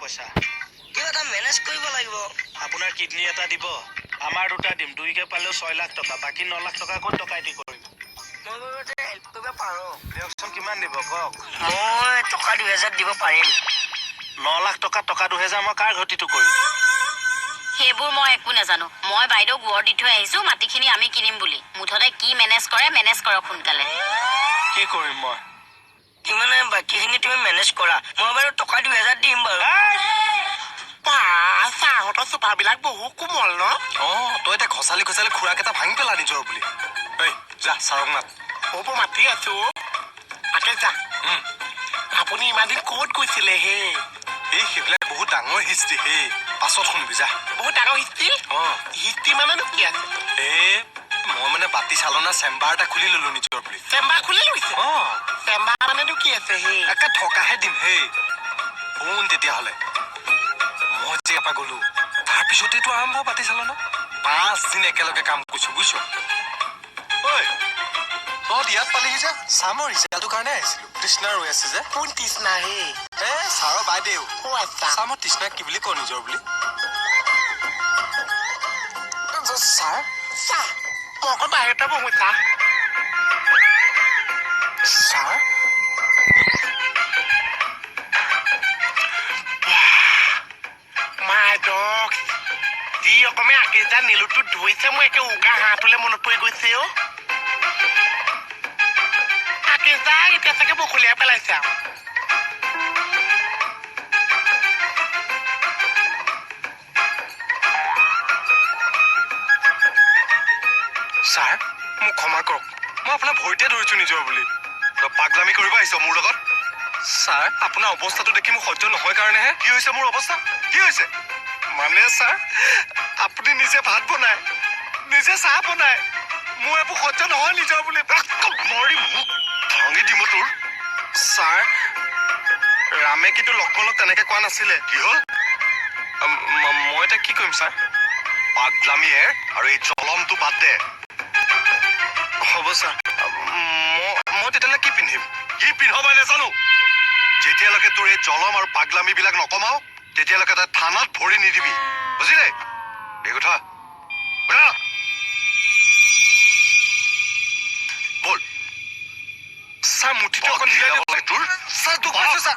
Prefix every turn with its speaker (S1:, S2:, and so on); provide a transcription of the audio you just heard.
S1: পইচা।
S2: কিবা এটা মেনেজ কৰিব লাগিব।
S1: আপোনাৰ কিডনী এটা দিব, আমাৰ দুটা দিম, দুইকে পালেও 6 লাখ টকা। বাকী 9 লাখ টকা ক'ত ডকাইতি কৰিম?
S2: মই বাৰু হেল্প কৰিব পাৰোঁ।
S1: দিয়কচোন, কিমান দিব কওক।
S2: মই টকা 2000 দিব পাৰিম।
S1: 9 লাখ টকা, টকা 2000 মই কাৰ ঘটিটো কৰিম?
S3: সেইবোৰ মই একো নাজানো। মই বাইদেউক ৱৰ দি থৈ আহিছো, মাটিখিনি আমি কিনিম বুলি। মুঠতে কি মেনেজ কৰে মেনেজ কৰক সোনকালে।
S1: কি কৰিম মই?
S2: কি মানে, বাকীখিনি তুমি মেনেজ কৰা, মই বাৰু টকা 2000 দিম বাৰু।
S4: বা, ছাৰহঁতৰ চোফাবিলাক বহু কোমল ন?
S5: অ, তই এতিয়া ঘচালি ঘচালি খুৰাক এটা ভাঙি পেলা নিজৰ বুলি। এই যা, ছাৰক মাত।
S4: হ'ব, মাতি আছো। আকে যা। আপুনি ইমান দিন ক'ত গৈছিলে হে?
S5: এই সেইবিলাক বহুত ডাঙৰ হিষ্ট্ৰী হে, পাছত শুনিবি যা।
S4: বহুত ডাঙৰ হিষ্ট্ৰী?
S5: অ।
S4: হিষ্ট্ৰী মানেনো কি আছে?
S5: এ মই মানে বাতি চালনা চেম্বাৰ এটা খুলি ললো নিজৰ বুলি।
S4: চেম্বাৰ খুলি লৈছে?
S5: অ।
S4: চেম্বাৰ মানেনো কি আছে হে?
S5: একে থকাহে দিম হেই। শুন তেতিয়াহ'লে, মই যে ইয়াৰ পৰা গ'লো, তাৰপিছতেতো আৰম্ভ বাতি চালনা। 5 দিন একেলগে কাম কৰিছো, বুজিছ? ঐ, তহঁত ইয়াত পালিহি যে? ছাৰ, মই ৰিজাল্টটোৰ কাৰণে আহিছিলো। তৃষ্ণা ৰৈ আছে যে।
S4: কোন তৃষ্ণা হে?
S5: এ ছাৰৰ বাইদেউ।
S4: অ, আচ্ছা।
S5: ছাৰ, মই তৃষ্ণাক কি বুলি কওঁ নিজৰ বুলি ছাৰ?
S4: চা, মই অকণ বাহিৰতে বহো, চা।
S5: ছাৰ।
S4: মাই ডগ, যি ৰকমে আকেজা নেলুটো ধুইছে, মোৰ একে উকা হাঁহটোলে মনত পৰি গৈছে। অ আকেজা, এতিয়া চাগে বখলিয়াই পেলাইছে আৰু।
S5: ছাৰ, মোক ক্ষমা কৰক, মই আপোনাৰ ভৰিতে ধৰিছো নিজৰ বুলি।
S6: তই পাগলামি কৰিব আহিছ মোৰ লগত?
S5: ছাৰ, আপোনাৰ অৱস্থাটো দেখি মোৰ সহ্য নহয় কাৰণেহে।
S6: কি হৈছে মোৰ অৱস্থা? কি হৈছে?
S5: মানে ছাৰ, আপুনি নিজে ভাত বনায়, নিজে চাহ বনায়, মোৰ এইবোৰ সহ্য নহয় নিজৰ বুলি।
S6: মৰি মোক ভাঙি দিম অ তোৰ।
S5: ছাৰ, ৰামে কিন্তু লক্ষ্মণক তেনেকে কোৱা নাছিলে।
S6: কি হ'ল?
S5: মই এতিয়া কি কৰিম ছাৰ?
S6: পাগলামি এৰ আৰু এই জলমটো বাদ দে।
S5: হ'ব ছাৰ। মই তেতিয়াহ'লে কি পিন্ধিম?
S6: কি পিন্ধ মই নাজানো। যেতিয়ালৈকে তোৰ এই জলম আৰু পাগলামি বিলাক নকমাও, তেতিয়ালৈকে তই থানাত ভৰি নিদিবি, বুজিলে? এই কথা উঠা। বল।
S5: ছাৰ, মুঠিটো অকণ ঢিলাই দিয়ক।
S6: তোৰ
S5: ছাৰ, দুখ পাইছো ছাৰ।